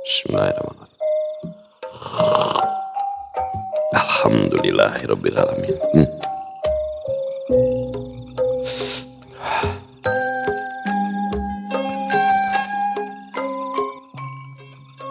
Bismillahirrahmanirrahim. Alhamdulillahirabbil alamin.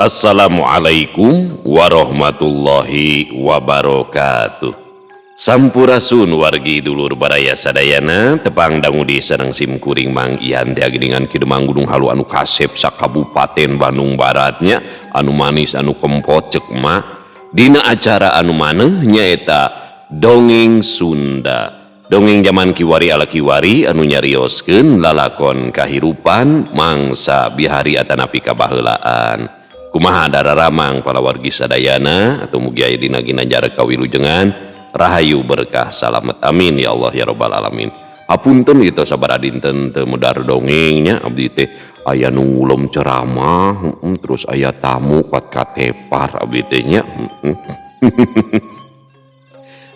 Assalamualaikum warahmatullahi wabarakatuh. Sampurasun wargi dulur baraya sadayana tepang dangu di sareng sim kuring Mang Ian teh geuningan Ki Demang Gunung Halu anu kasep sakabupaten Bandung Baratnya anu manis anu kempot ceuk mah dina acara anu maneh nyaeta Dongeng Sunda. Dongeng zaman kiwari ala kiwari anu nyarioskeun lalakon kahirupan mangsa bihari atanapi kabaheulaan. Kumaha dararamang palawargi sadayana atau mugi aya dina ginanjar kawilujengan rahayu berkah salamet amin ya Allah ya robbal alamin. Hapunten gitu sabaraha dinten teu medar dongengnya abdi teh aya nu ngulem ceramah terus aya tamu kuat katepar abdi teh nya.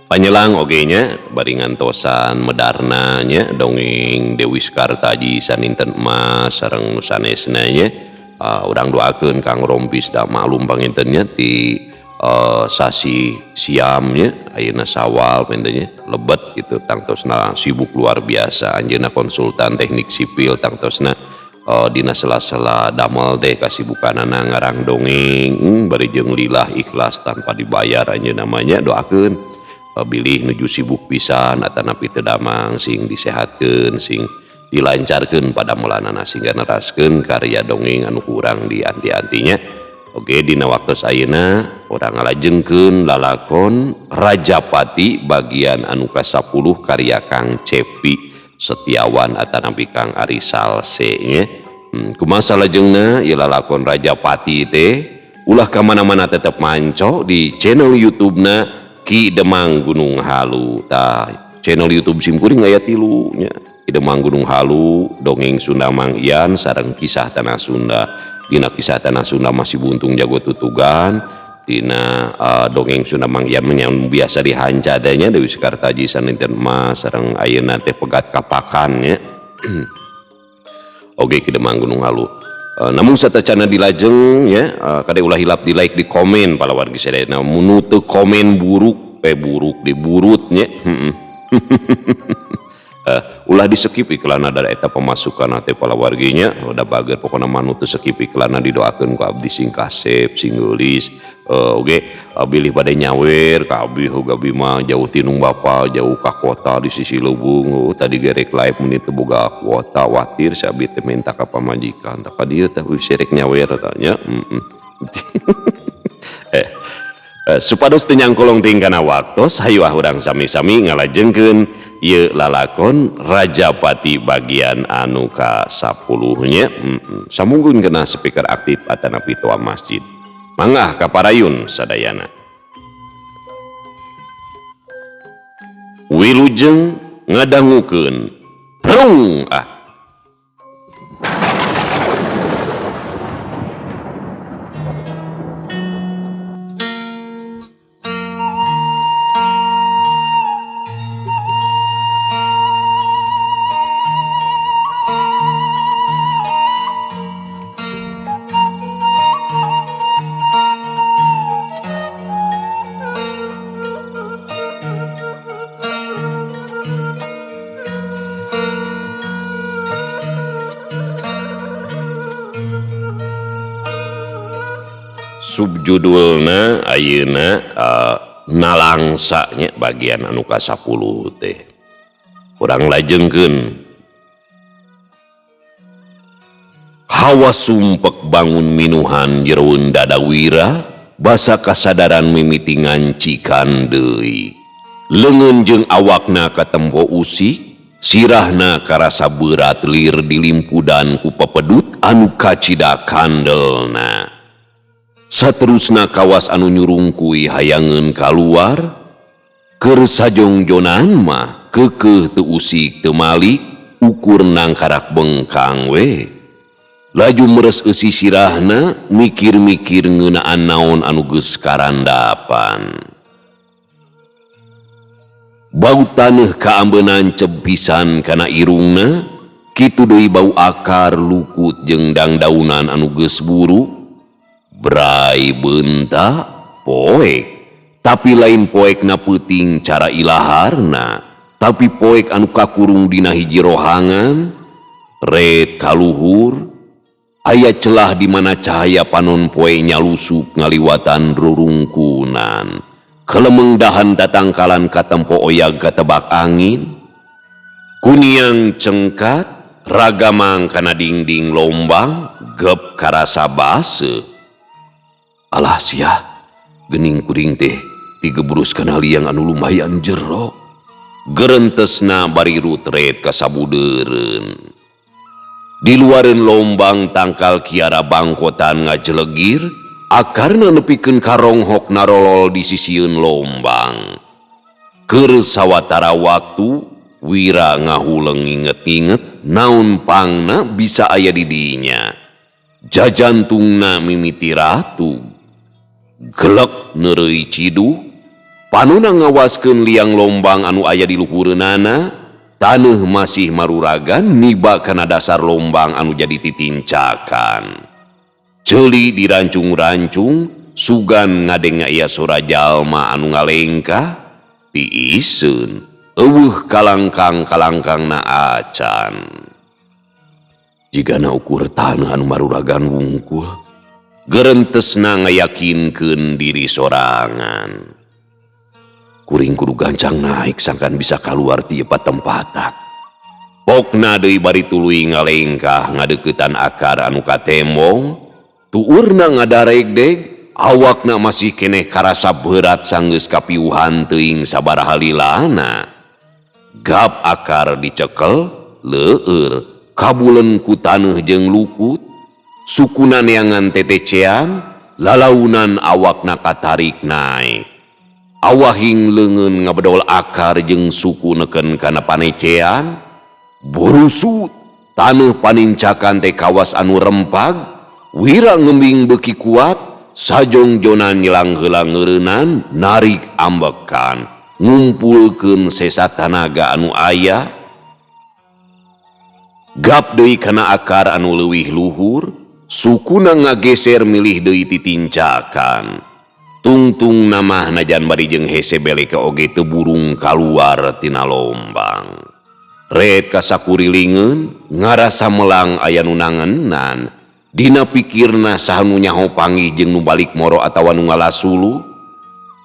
Panyelang oge nya bari ngantosan medarna nya dongeng Dewi Sekartaji saninten emas sareng nu sanesna nya. Urang doakeun Kang Rompis da maklum panginten nya ti sasi siamnya ayeuna Sawal pentenya lebet gitu tangtosna sibuk luar biasa anjeunna konsultan teknik sipil tangtosna dina sela-sela damel teh kasibukanana ngarang dongeng bari jeung lillah ikhlas tanpa dibayar anjeunna mah nya doakeun bilih nuju sibuk pisan atanapi teu damang sing disehatkeun sing dilancarkeun pada melanana sehingga neraskeun karya dongeng anu kurang di anti-antinya. Oke, dina waktu ayeuna urang ngalajengkeun lalakon Rajapati bagian anu ka-10 karya Kang Cepi Setiawan atanapi Kang Ari Salse nya. Kumaha salajengna ieu lalakon Rajapati teh ulah ka mana-mana tetep manco di channel YouTube-na Ki Demang Gunung Halu. Tah, channel YouTube sim kuring aya 3 nya. Ki Demang Gunung Halu, Dongeng Sunda Mang Ian sareng Kisah Tanah Sunda. Dina Kisah Tanah Sunda masih buntung jago tutugan dina Dongeng Sunda Mang Ian yang biasa dihanca teh nya Dewi Sekartaji saninten emas sareng ayeuna teh pegat kapakan nya. Oke, Ki Demang Gunung Halu. Namun satacana dilajeng ya, kade ulah hilap di like di komen palawargi sadayana mun teu komen buruk buruk diburut nya. Ulah di skip iklanna da eta pemasukan teh palawarginya udah bager pokona mah nu teu skip iklanna didoakeun ku abdi sing kasep sing geulis. Oge bilih bade nyawer ka abdi hoga abdi mah jauh tinung bapa jauh ka kota di sisi leuweung tadi gerek live mun teu boga kuota watir si abdi teh minta ka pamajikan tah ka dieu teh serek nyawer tah nya. Supados teu nyangkolong teuing kana waktos hayu ah urang sami-sami ngalajengkeun ieu lalakon Rajapati bagian anu ka-10 nya. Samunggun kena speaker aktif atanapi toa masjid. Mangga kaparayun sadayana. Wilujeng ngadangukeun prung ah. Subjudulna ayeuna nalangsanya bagian anu ka-10 teh. Urang lajengkeun. Hawa sumpek bangun minuhan jeroeun dadawira basa kasadaran mimiti ngancikan deui. Leungeun jeung awakna katempo usik, sirahna karasa berat lir dilimpudan ku pepedut anu kacida kandelna. Saterusna kawas anu nyurungkui hayangeun kaluar, keur sajongjonan mah keukeuh teu usik teu malik, ukur nangkarak bengkang we. Laju meres eusi sirahna mikir-mikir ngeunaan naon anu geus karandapan. Bau taneuh kaambeunan ceb pisan kana irungna, kitu deui bau akar lukut jeung dangdaunan anu geus buruk. Bray beunta poek, tapi lain poekna peuting cara ilaharna, tapi poek anu kakurung dina hiji rohangan, ret kaluhur, aya celah di mana cahaya panon poe nyalusup ngaliwatan rurungkunan. Kelemeng dahan tatangkalan katempo oyag katebak angin, kuniang cengkat, ragamang kana dingding lombang, gep karasa baseuh. Alah sia, geuning kuring teh tigebrus kana liang anu lumayan jero. Gerentesna bari rutret ka sabudeureun. Di luareun lombang tangkal kiara bangkotan ngajelegir, akarna nepikeun ka ronghok narolol di sisieun lombang. Keur sawatara waktu, Wira ngahuleng nginget-nginget naon pangna bisa aya di dinya. Jajantungna mimiti ratug. Gelek neureuy ciduh, panona ngawaskeun liang lombang anu aya di luhureunana, taneuh masih maruragan niba kana dasar lombang anu jadi titincakan. Ceuli dirancung-rancung, sugan ngadenge aya sora jalma anu ngalengkah, tiiseun, eueuh kalangkang-kalangkangna acan. Jigana ukur taneuh anu maruragan wungkul, gerentesna ngayakinkeun diri sorangan. Kuring kudu gancang naik sangkan bisa kaluar ti ieu patempatan. Pokna deui bari tuluy ngalengkah ngadeuketan akar anu katembong, tuurna ngadaregdeg, awakna masih keneh karasa berat sanggeus kapiuhan teuing sabaraha lilana. Gap akar dicekel, leueur, kabulen ku taneuh jeung lukut, sukuna neangan tetecean, lalaunan awakna katarik naek. Awahing leungeun ngabedol akar jeung suku neken kana panecean, burusut taneuh panincakan teh kawas anu rempag, Wira ngembing beuki kuat, sajongjonan nyelang heula ngeureunnan, narik ambekan, ngumpulkeun sesa tanaga anu aya. Gap deui kana akar anu leuwih luhur, sukuna ngageser milih deui titincakan. Tungtung namah najan bari jeung hese beleke oge teu burung kaluar tina lombang. Ret kasakurilingeun, ngarasa melang aya nu nangenan. Dina pikirna saha nu nyaho panggih jeung nu balik moro atawa nu ngalasulu.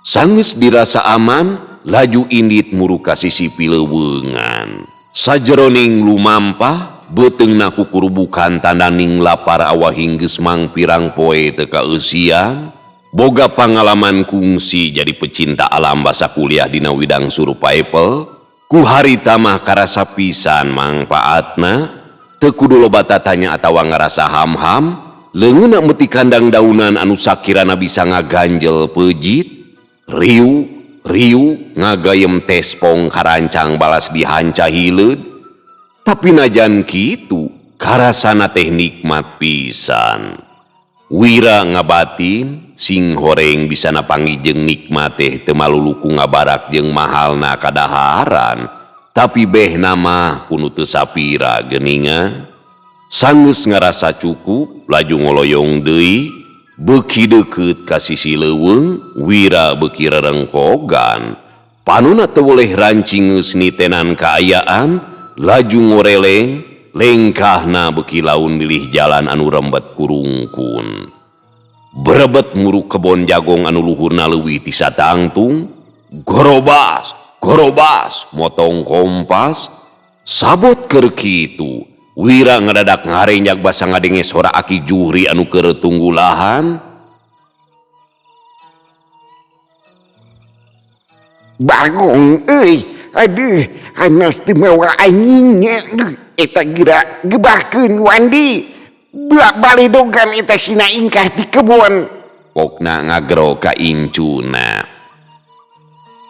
Sanggeus dirasa aman, laju indit muru ka sisi pileuweungan. Sajeroning lumampah, beuteungna kukurubukan tandaning lapar awahing geus mangpirang poe teu kaeusian. Boga pangalaman kungsi jadi pecinta alam basa kuliah dina widang survival, ku harita mah karasa pisan mangpaatna, teu kudu loba tatanya atawa ngarasa ham-ham, leungeunna meuti kandang daunan anu sakirana bisa ngaganjel peujit, riu, riu ngagayem tespong karancang balas dihanca hileud, tapi najan kitu karasana teh nikmat pisan. Wira ngabatin sing horeng bisa napangi jeung nikmat teh teu malulu ku ngabarak jeung mahalna kadaharan, tapi behna mah kudu teu sapira geuningan. Sanggeus ngarasa cukup laju ngoloyong deui, beuki deukeut ka sisi leuweung, Wira beuki rerengkogan. Panona teu boleh rancingeus nitenan kaayaan, laju ngoreleng, lengkahna beuki laun milih jalan anu rembet kurungkun. Berebet muru kebon jagong anu luhurna leuwih ti satangtung, gorobas, gorobas, motong kompas, sabot keur kitu. Wira ngadadak ngarenjak basa ngadenge sora Aki Juhri anu keur tunggulahan. Bagong euy, aduh, anas teu mawa anjingnya, aduh, eta geura gebahkeun Wandi. Belak baledogan eta sina ingkah di kebon. Pokna ngagero ka incuna.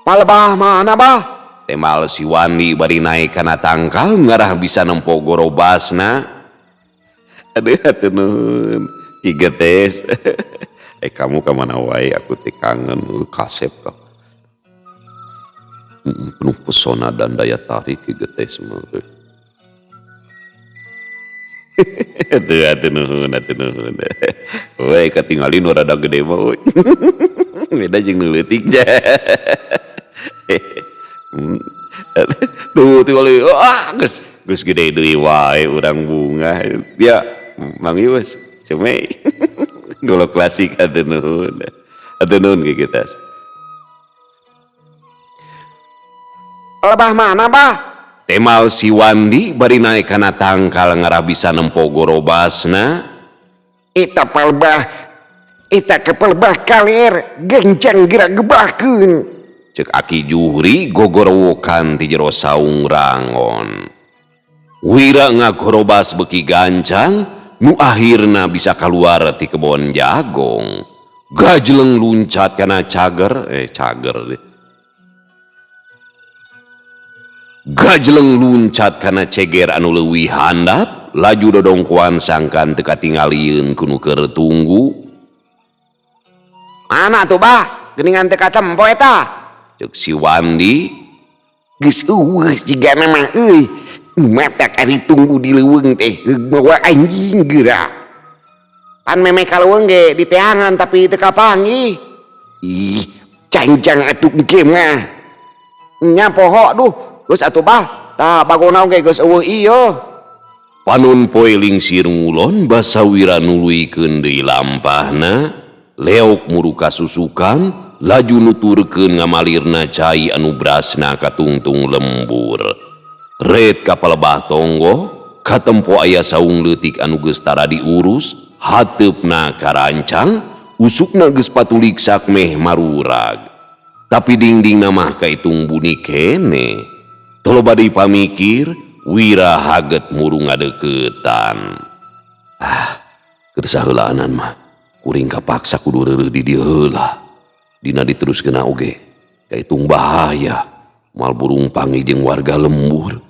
Palebah mana bah? Temal si Wandi bari naik kana tangkal ngarah bisa nempo gorobasna. Aduh, atuh nuhun. Tiga tes. Kamu ka mana wae? Aku teh kangen, kasep kau. Penuh pesona dan daya tarik tiga tes mah. Atuh atuh nuhun atuh nuhun. We katingali nu rada gede mah euy. Beda jeung nu leutik. Tuh tingali ah geus geus gede deui wae urang bunga. Ya Mang Ius ceme. Golok klasik atuh nuhun. Atuh nuhun kieu tas. Lebah mana bah? Temal si Wandi bari naek kana tangkal ngarah bisa nempo gorobasna. Eta palebah, eta kepelebah kaler genjang gerak gebahkeun. Cek Aki Juhri gogorowokan ti jero saung rangon. Wira ngagorobas beki gancang nu akhirna bisa kaluar ti kebon jagong. Gajleng luncat kana cager, cager deh. Gajleng luncat kana ceger anu leuwih handap, laju dodongkoan sangkan teu katingalieun ku nu keur tunggu. Mana tuh bah? Geuningan teu katempo eta. Ceuk si Wandi. Geus eueuh jigana mah euy. Matak ari tunggu di leuweung teh heug mawa anjing geura. Pan memeh ka leuweung ge diteangan tapi teu kapanggih. Ih, canjang atuh engke mah. Nya poho duh. Geus atuh bah, tah bagona oge geus eueuh ieu. Panon poe lingsir ngulon basa Wira nuluykeun deui lampahna, leok muru kasusukan, laju nuturkeun ngamalirna cai anu brasna katungtung lembur. Ret ka palebah tonggoh, katempo aya saung leutik anu geus tara diurus, hateupna karancang, usukna geus patuliksak meh marurag. Tapi dingdingna mah kaitung buni kene. Teu loba deui pamikir, Wira haget muru ngadeukeutan. Ah, keur saheulaanan mah kuring kapaksa kudu reureuh di dieu heula. Dina diteruskeun oge, kaitung bahaya, moal burung panggih jeung warga lembur.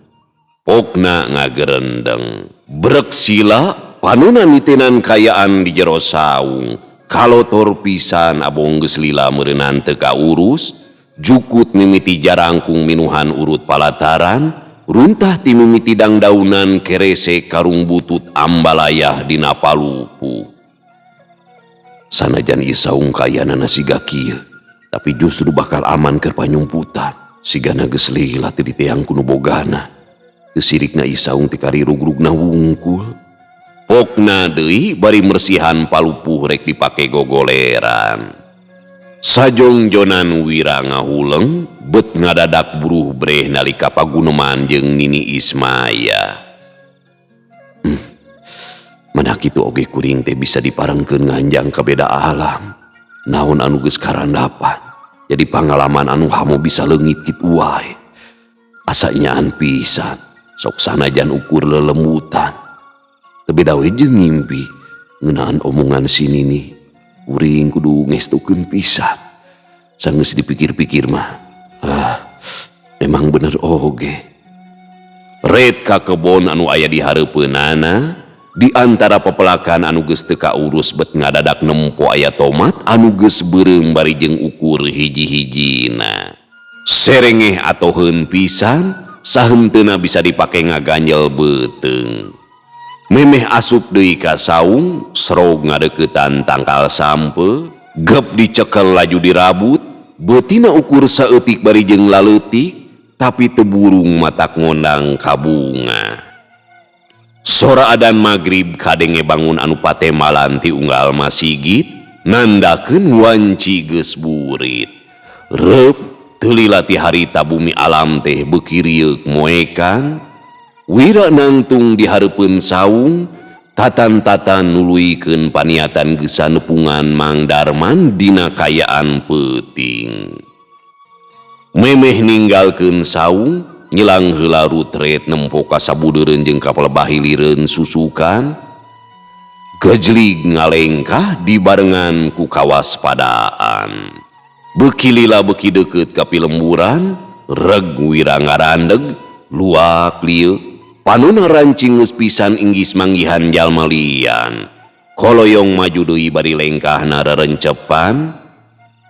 Pokna ngagerendeng, brek sila panona nitenan kayaan di jero saung. Kalotor pisan abong geus lila meureunan teu kaurus. Jukut mimiti jarangkung minuhan urut palataran, runtah ti mimiti dangdaunan kerese karung butut ambalayah dina palupuh. Sanajan ieu saung kayanana siga kieu, tapi justru bakal aman keur panyumputan. Sigana geus lila teu diteang ku nu bogana. Teu sirikna ieu saung teh karirug-rugna wungkul. Pokna deui bari mersihan palupuh rek dipake gogoleran. Sajongjonan Wira ngahuleng bet ngadadak buruh breh nalika paguneman jeung Nini Ismaya. Mana kitu oge kuring teh bisa diparengkeun nganjang ka beda alam. Naon anu geus karandapan. Jadi pangalaman anu hamo bisa leungit kitu wae. Asa nyaan pisan, sok sanajan ukur lelembutan. Teu beda we jeung ngimpi ngeunaan omongan si Nini. Kuring kudu ngestukeun pisan. Sanggeus dipikir-pikir mah, ah, memang bener oge. Ret ka kebon anu aya di hareupeunana, di antara pepelakan anu geus teu kaurus bet ngadadak nempo aya tomat anu geus beureum bari jeung ukur hiji-hijina. Serengeh atoheun pisan, sahenteuna bisa dipake ngaganjel beuteung. Memeh asup deui ka saung, serog ngadeuketan tangkal sampe, gep dicekel laju dirabut, beutina ukur saeutik bari jeung laleutik, tapi teu burung matak ngondang ka bunga. Sora adan magrib kadenge bangun anu patemalan ti unggal masigit, nandakeun wanci geus burit. Reup teu lila ti harita bumi alam teh beuki rieuk moekan. Wira nangtung di hareupeun saung, tatan-tatan nuluykeun paniatan geus nepungan Mang Darman dina kayaan peuting. Memeh ninggalkeun saung, nyelang heula rutret nempo ka sabudeureun jeung ka palebah hilireun susukan. Gejlig ngalengkah dibarengan ku kawaspadaan. Beuki lila beuki deukeut ka pilemburan, reg Wira ngarandeg, luak lieu. Panona rancing geus pisan inggis manggihan jalma lian. Koloyong maju deui bari lengkahna rerencepan.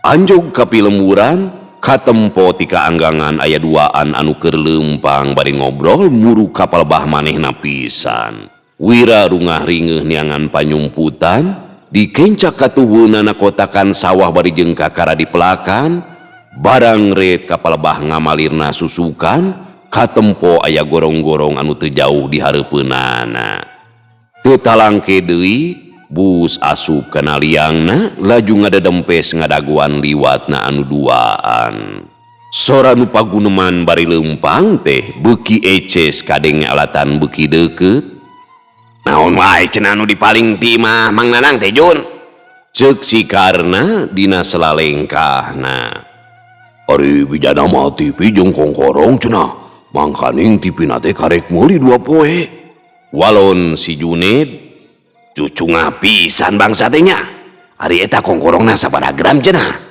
Anjog ka pilemburan, katempo ti kaanggangan aya duaan anu keur leumpang bari ngobrol muru ka palebah manehna pisan. Wira rungah ringeuh neangan panyumputan, dikencak katuhunana kotakan sawah bari jeung kakara dipelakan, barang ret ka palebah ngamalirna susukan, katempo aya gorong-gorong anu teu jauh di hareupeunana. Teu talangke deui, bus asup kana liangna laju ngadedempes ngadaguan liwatna anu duaan. Sora nu paguneman bari leumpang teh beuki eces kadenge alatan beuki deukeut. Naon wae cenah anu dipaling ti imah Mang Nanang teh Jun? Ceuk si Karna dina selalengkahna. Ari bijana mah TV jeung kongkorong cenah, mangkaning TV na teh karek meuli 2 poe. Walon si Juned, cucunga pisan bangsa teh nya. Ari eta kongkorongna sabaraha gram cenah?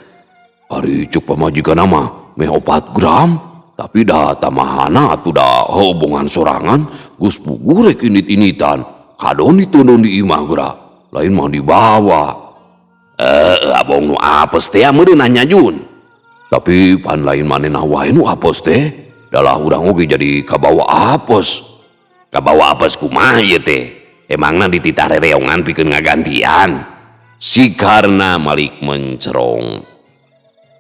Ari cuk pamajikanna mah meh 4 gram, tapi dah tamahana atuh da hubungan sorangan geus puguh rek init-initan. Kadon ditundun di imah geura, lain mah dibawa. Abong nu apes teh meureun nanya Jun. Tapi pan lain manehna wae nu apes teh, dalah urang oge jadi kabawa apes. Kabawa apes kumaha ieu teh? Emangna dititah rereongan pikeun ngagantian? Si Karna malik mencerong.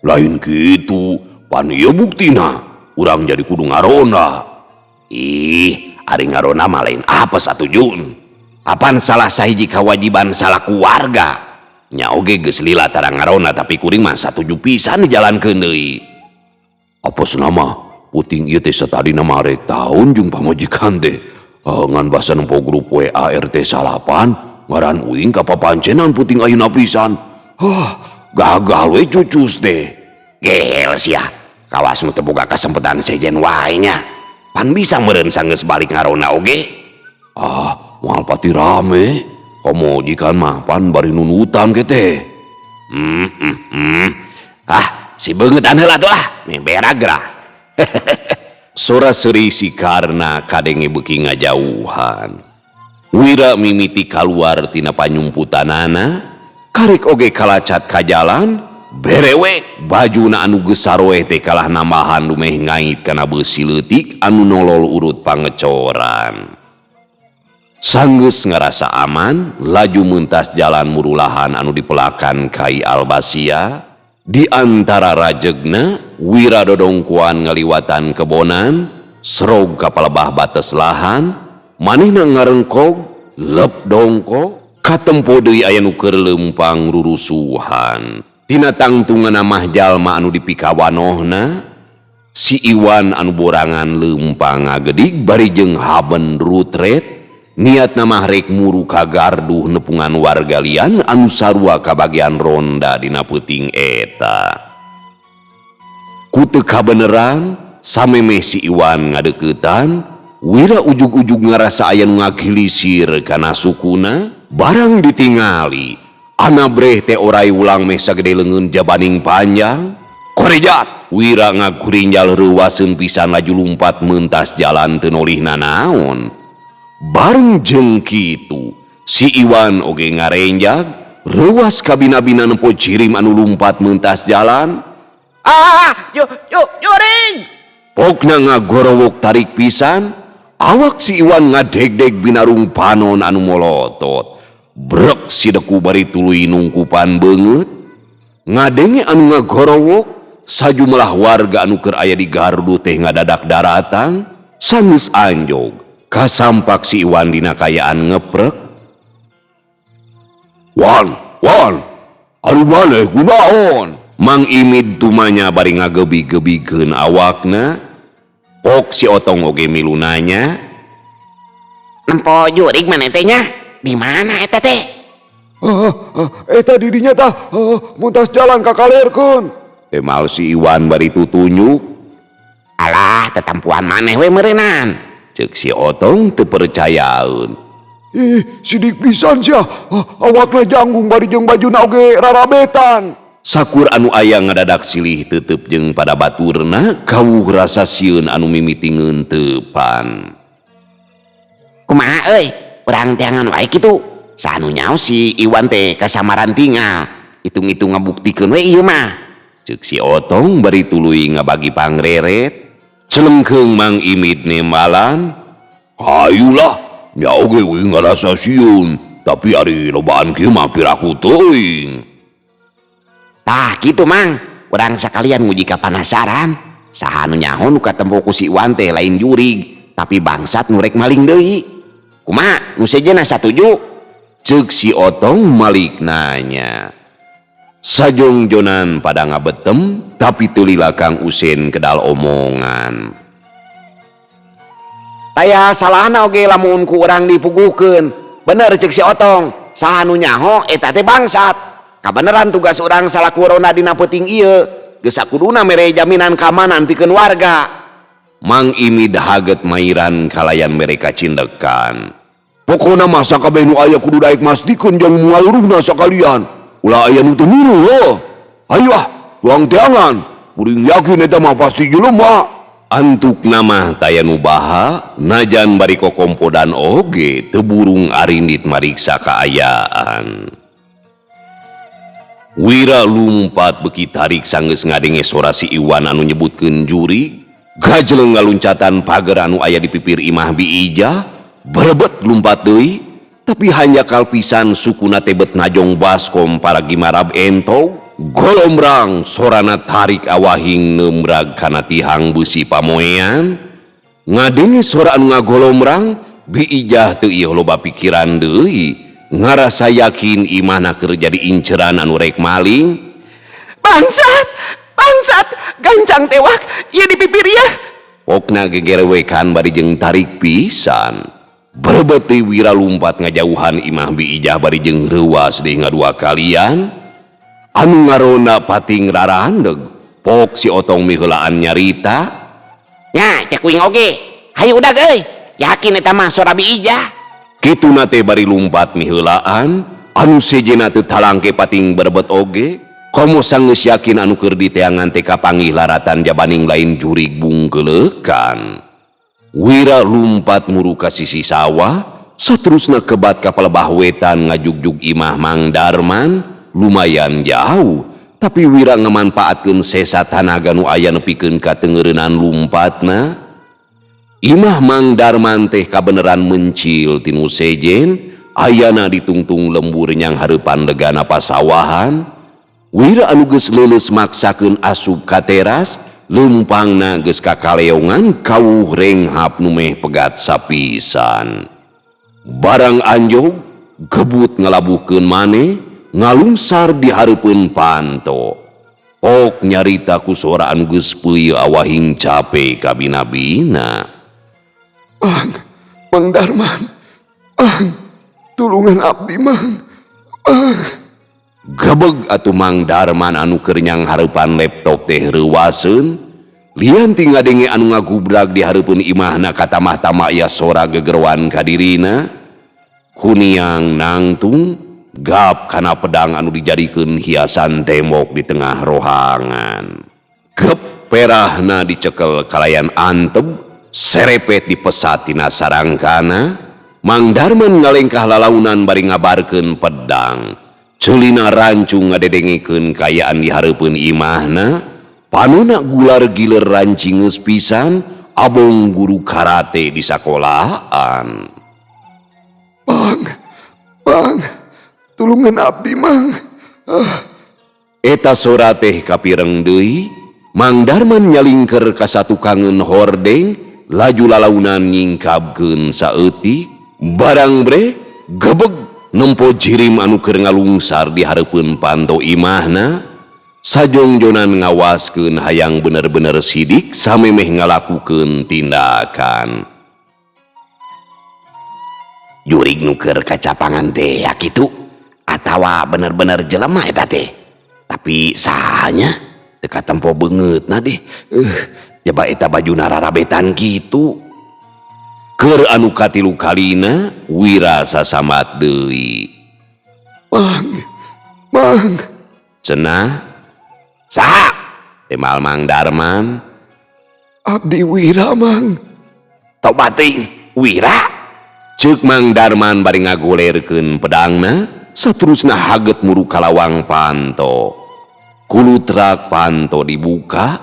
Lain kitu, pan ieu buktina, urang jadi kudu ngaronda. Ih, ari ngaronda mah lain apes atuh Jun. Apan salah sahiji kewajiban salah keluarga. Nya oge geus lila tara ngaronda tapi kuring mah satuju pisan dijalankeun deui. Apesna mah puting ieu teh satadina mah rek taun jeung pamajikan teh. Ngan basa nempo grup WA RT 9 ngaran uing ka papancenan puting ayeuna pisan. Hah, gagal we cucus teh. Gehel sia. Kawas nu teu boga kasempetan sejen wae nya. Pan bisa meureun sanggeus balik ngaronda oge. Ah, moal pati rame. Komo jikan mah pan bari nunutan ge teh. Ah, si beungeut heula atuh lah. Meh berak geura. Sora seuri si Karna kadenge beuki ngajauhan. Wira mimiti kaluar tina panyumputanana, karek oge kalacat ka jalan, berewek bajuna anu geus saroeh teh kalah nambahan dumeh ngait kana beusi leutik anu nolol urut pangecoran. Sanggeus ngarasa aman, laju mentas jalan murulahan anu dipelakan Kai Albasia. Di antara rajegna, Wira dodongkuan ngaliwatan kebonan, serog ka palebah bates lahan, manehna ngarengkog, lep dongko, katempo deui aya nu keur leumpang rurusuhan. Tina tangtunganna mah jalma anu dipikawanohna, si Iwan anu borangan leumpang ngagedig bari jeung haben rutret, niatna mah rek muru ka garduh nepungan warga lian anu sarua kabagian ronda dina peuting eta. Ku teu kabeneran, samemeh si Iwan ngadeuketan, Wira ujug-ujug ngarasa aya nu ngagilisir kana sukuna, barang ditingali. Anabreh teh orai ulang meh sagede leungeun jabaning panjang. Korejat! Wira ngagurinjal reuwaseun pisan laju lumpat mentas jalan teu nolih nanaon. Bareng jeung kitu, si Iwan oge ngarenjag, reuwas kabina-bina nempo jirim anu lumpat mentas jalan. Ah, yo yo juring. Pokna ngagorowok tarik pisan, awak si Iwan ngadegdeg binarung panon anu molotot. Brek si deku bari tuluy nungkupan beungeut. Ngadenge anu ngagorowok, sajumlah warga anu keur aya di gardu teh ngadadak daratang, sanggeus anjog. Kasampak si Iwan dina kayaan ngeprek. Wan, Wan, anu maneh kunaon? Mang Imid tumanya bari ngagebi-gebikeun awakna. Pok si Otong oge milu nanya. Nempo jurig maneh teh nya? Di mana eta teh? Eta didinya tah, muntas jalan ka kalerkeun. Temal si Iwan bari tutunyuk. Alah, tetampuan maneh we meureunan. Ceuk si Otong teu percayaeun. Ih, sidik pisan sia. Awakna janggung bari jeung bajuna oge rarabetan. Sakur anu aya ngadadak silih tetep jeung pada baturna kawuh rasa sieun anu mimiti ngeunteupan. Kumaha euy? Urang teangan wae kitu. Saanu nyaho si Iwan teh kasamaran tinggal. Hitung-hitung ngabuktikeun we ieu mah. Ceuk si Otong bari tuluy ngabagi pangreret. Celengkeung Mang Imid nembalan. Hayulah, Nya oge uing ngarasa sieun, tapi ari lobaan kieu mah piraku teuing. Tah kitu Mang, urang sakalian nguji kapanasaran. Saha nu nyaho nu katempo ku si Iwan teh lain jurig, tapi bangsat nu rek maling deui. Kumaha nu sejenna satuju? Ceuk si Otong malik nanya. Sajongjonan pada ngabetem, tapi teu lila Kang Usen kedal omongan. Taya salahna oge lamun ku urang dipuguhkeun. Bener ceuk si Otong, saha nu nyaho eta teh bangsat. Kabeneran tugas urang salaku ronda dina peuting ieu, geus sakuduna mere jaminan keamanan pikeun warga. Mang Imid haget mairan kalayan mere kacindekan. Pokona mah sakabeh nu aya kudu daek mastikeun jeung moal ruhna sakalian. Ulah aya nu teu milu heuh. Hayu ah, tuang teangan. Kuring yakin eta mah pasti jelema. Antukna mah taya nu baha, najan bari kokompodan oge teu burung arindit mariksa kaayaan. Wira lumpat beuki tarik sanggeus ngadenge sora si Iwan anu nyebutkeun jurig. Gajeleng ngaluncatan pager anu aya di pipir imah Bi Ijah, berebet lumpat deui, tapi hanjakal pisan sukuna teh bet najong baskom paragi marab entog. Golomrang sorana tarik awahing neumrag kana tihang beusi pamoean. Ngadenge sora anu ngagolomrang, Bi Ijah teu ieu loba pikiran deui, ngarasa yakin imahna keur jadi inceran anu rek maling. Bangsat, bangsat, gancang tewak, ieu di pipir ieu. Pokna gegerewekan bari jeung tarik pisan. Berebet deui Wira lumpat ngajauhan imah Bi Ijah bari jeung reuas deui ngadua kalian. Anu ngaronda pating rarandeg, pok si Otong miheulaan nyarita. Nya, cek kuing oge. Hayu udag euy, yakin eta mah sora Bi Ijah. Kituna teh bari lumpat miheulaan, anu sejenna teu talangke pating berebet oge. Komo sanggeus yakin anu keur diteangan teh kapanggih laratan jabaning lain jurig bungkeleukan. Wira lumpat muru ka sisi sawah, saterusna kebat ka palebah wetan ngajugjug imah Mang Darman, lumayan jauh, tapi Wira ngamanfaatkeun sesa tanaga nu aya nepikeun ka tengeureunan lumpatna. Imah Mang Darman teh kabeneran mencil tinu sejen, ayana ditungtung lembur nyang hareupan legana pasawahan. Wira anu geus leuleus maksakeun asup ka teras, leumpangna geus kakaleongan kawuh renghap nu meh pegat sapisan. Barang anjog gebut ngalabuhkeun maneh, ngalungsar di hareupeun panto. Ok nyarita ku sora anu geus peuyeul awahing cape kabina-bina. Mang, Mang Darman, Mang, tulungan abdi Mang, Mang. Gebeg atuh Mang Darman anu keur nyang hareupan laptop teh reuwaseun. Lian ti ngadenge anu ngagubrak di hareupeun imahna katamah-tamah aya sora gegeroan ka dirina. Kuniang nangtung gap kana pedang anu dijadikeun hiasan tembok di tengah rohangan. Gep perahna dicekel kalayan anteb, serepet dipesat tina sarangkana. Mang Darman ngalengkah lalaunan bari ngabarkeun pedang. Celina rancung ngadedengikeun kaayaan di hareupeun imahna. Panona gular giler rancingeus pisan, abong guru karate di sakolahan. Mang, Mang, tulungan abdi Mang. Eta sora teh kapireng deui, Mang Darman nyalingker ka satukangeun hordeng, laju lalaunan nyingkabkeun saeutik. Barang bre, gebeg nempo jirim anu keur ngalungsar di hareupeun panto imahna. Sajongjonan ngawaskeun hayang bener-bener sidik samemeh ngalakukeun tindakan. Jurig nu keur kacapangan teh ya kitu, atawa bener-bener jelema eta teh. Tapi sahanya teu katempo beungeutna deh. Jaba eta bajuna rarabetan kitu. Keur anu katilu kalina Wira sasamat deui. Mang, Mang. Cenah saha? Temal Mang Darman. Abdi Wira Mang. Tobat teuing Wira. Ceuk Mang Darman bari ngagolerkeun pedangna, saterusna haget muru kalawang panto. Kulutrak panto dibuka.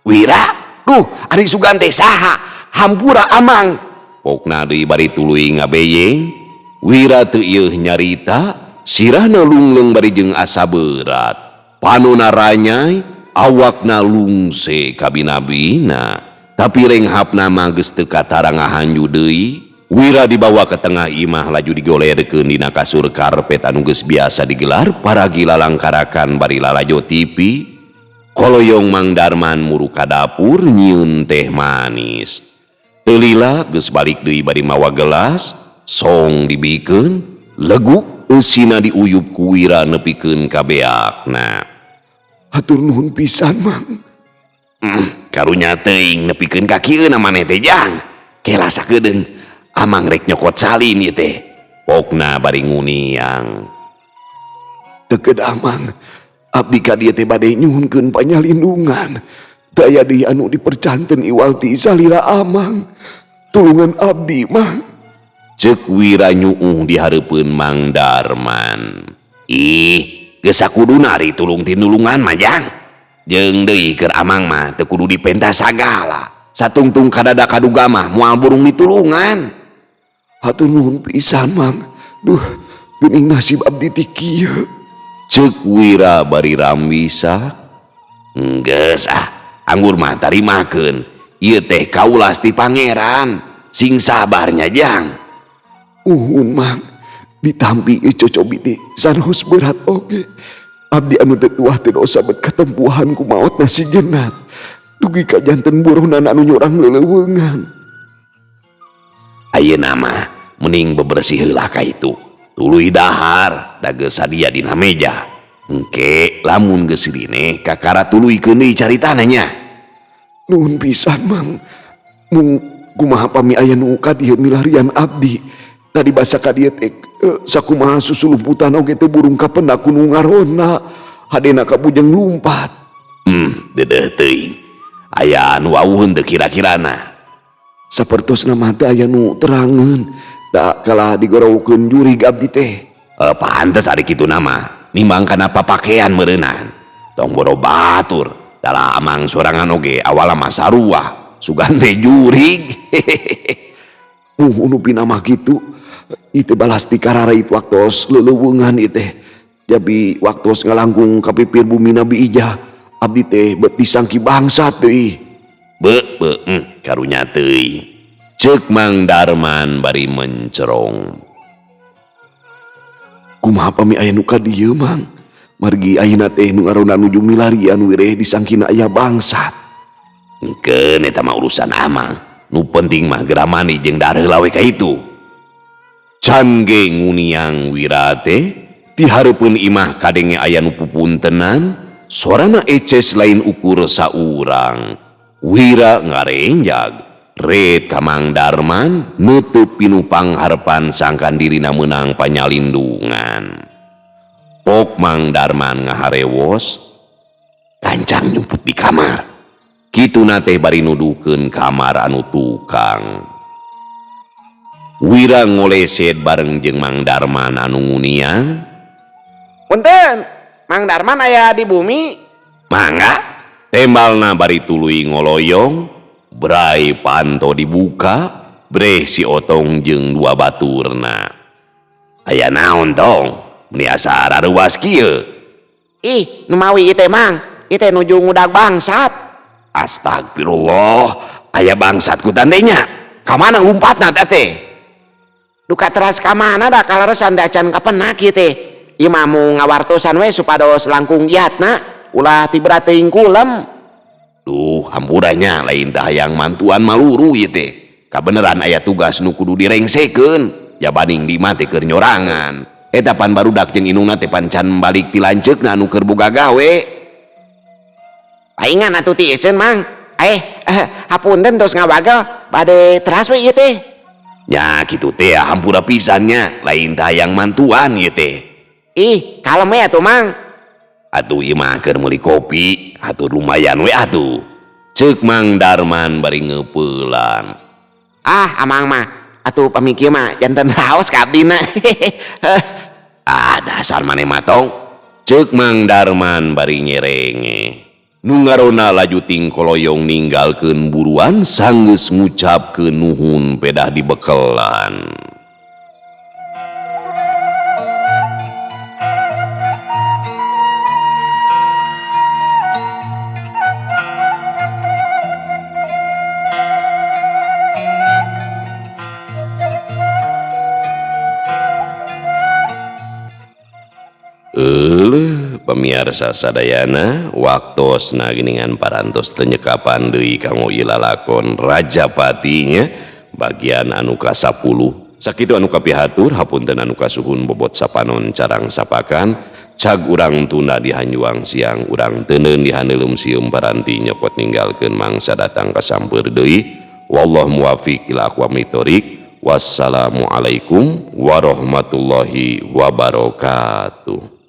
Wira, duh ari sugan teh saha? Hampura Amang. Pokna deui bari tuluy ngabeyeng. Wira teu ieuh nyarita, sirahna lungleung bari jeung asa berat. Panona ranyai, awakna lungse kabina-bina. Tapi renghapna mah geus teu katara ngahanju deui. Wira dibawa ke tengah imah laju digolerkeun dina kasur karpet anu geus biasa digelar paragi lalangkarakan bari lalajo TV. Koloyong Mang Darman muru ka dapur nyieun teh manis. Teu lila geus balik deui bari mawa gelas, song dibikeun, leguk eusina diuyup ku Wira nepikeun ka beakna. Hatur nuhun pisan, Mang. Karunya teuing nepikeun ka kieuna maneh teh jang. Kela sakedeung amang rek nyokot salin ieu teh. Pokna bari nguniang. Teu kedah, Mang. Abdi ka dieu teh bade nyuhunkeun panyalindungan. Teu aya deui anu dipercanten iwal ti salira Amang. Tulungan abdi, Mang. Ceuk Wira nyuuh di hareupeun Mang Darman. Ih, geus sakuduna ari tulung tinulungan mah jang. Jeung deui keur Amang mah teu kudu dipenta sagala. Satungtung kadada kaduga mah moal burung ditulungan. Hatur nuhun pisan, Mang. Duh, geuning nasib abdi ti kieu. Ceuk Wira bari rambisa. Geus ah, anggur mah tarimakeun. Ieu teh kaulas ti pangeran. Sing sabarnya jang. Uhun, Mang. Ditampi ieu cocobi teh sanaos berat oge. Abdi anu teu tuah teh dosa bet katempuhan ku maot nasi jenat. Dugi ka janten buronan anu nyorang leleuweungan. Ayeuna mah mending bebersih heula ka itu. Tuluy dahar da geus sadia dina meja. Engke lamun geus rine kakara tuluykeun deui caritana nya. Nuhun pisan, Mang. Mung kumaha pami aya nu ka dieu milarian abdi. Tadi basa ka dieu teh sakumaha susulumputan oge teu burung kapendak ku nu ngarona. Hadena ka bujeng lumpat. Dedeuh teuing. Aya anu wawuheun teu kira-kirana. Sapertosna mah teu aya nu terangeun. Da kalah digorowkeun jurig abdi teh. Pantes ari kitu nama. Nimbang kana papakean meureunan. Tong boro batur. Dalah amang sorangan oge awalna mah sarua. Sugan teh jurig. Nu pinamah kitu. Ieu balas ti kararait waktos leuleungan ieu teh. Jabi waktos ngalangkung ka pipir bumi Nabi Ijah. Abdi teh bet disangki bangsat deui. Be, be, karunya teuing. Ceuk Mang Darman bari mencerong. Kumaha pami aya nu ka dieu, Mang? Margi ayeuna teh nu ngaronda nuju milarian wireh disangkina aya bangsat. Engkeun eta mah urusan amang. Nu penting mah geura mandi jeung dahar heula we ka itu. Can ge nguniang Wira teh ti hareupeun imah kadenge aya nu pupuntenan, sorana eces lain ukur saurang. Wira ngarenjag. Red ka Mang Darman nutup pinu pangharpan sangkan dirina meunang panyalindungan. Pok Mang Darman ngaharewos, kancang nyumput di kamar. Kituna teh bari nuduhkeun kamar anu tukang. Wira ngoleset bareng jeung Mang Darman anu nguniang. Punten, Mang Darman aya di bumi. Mangga, tembalna bari tuluy ngoloyong. Brai panto dibuka, breh si Otong jeung dua baturna. Aya naon tong? Meni asa raruas kieu. Ih, nu mawi ieu teh Mang, ieu teh nuju ngudag bangsat. Astagfirullah, aya bangsat ku tandenya. Ka mana lumpatna teh teh? Duka teras ka mana da kalaresan da acan kapenak ieu teh. Ieu mah mung ngawartosan we supados langkung giatna, ulah tibra teuing kulem. Duh, hampuranya lain tah hayang mantuan maluru ieu teh. Kabeneran aya tugas nu kudu direngsekeun, jabaning di mah teh keur nyorangan. Eta pan barudak jeung indungna teh pan can balik ti lanceukna anu keur boga gawe. Paingan atuh ti iseun, Mang. Hapunten tos ngawagel, bade teras we ieu teh. Nya kitu teh hampura pisan nya, lain tah hayang mantuan ieu teh. Ih, kalem we atuh, Mang. Atuh ieu mah keur meuli kopi, atuh lumayan we atuh. Ceuk Mang Darman bari ngeupelan. Ah, amang mah atuh pamikir mah janten raos ka abdina. Ah, dasar maneh mah tong. Ceuk Mang Darman bari nyerenge. Nu ngarona laju tingkoloyong ninggalkeun buruan sanggeus ngucapkeun nuhun pedah dibekelan. Pamiarsa sadayana waktosna geuningan parantos teu nyekapan deui kanggo ieu lalakon Rajapatinya bagian anu ka-10. Sakitu anu kapihatur hapunten anu kasuhun bobot sapanon carang sapakan cag urang tunda di hanjuang siang urang teuneun di haneulem sieum paranti nyokot ninggalkeun mangsa datang kasampeur deui. Wallahu muwaffiq ila aqwamit thoriq. Wassalamualaikum warahmatullahi wabarakatuh.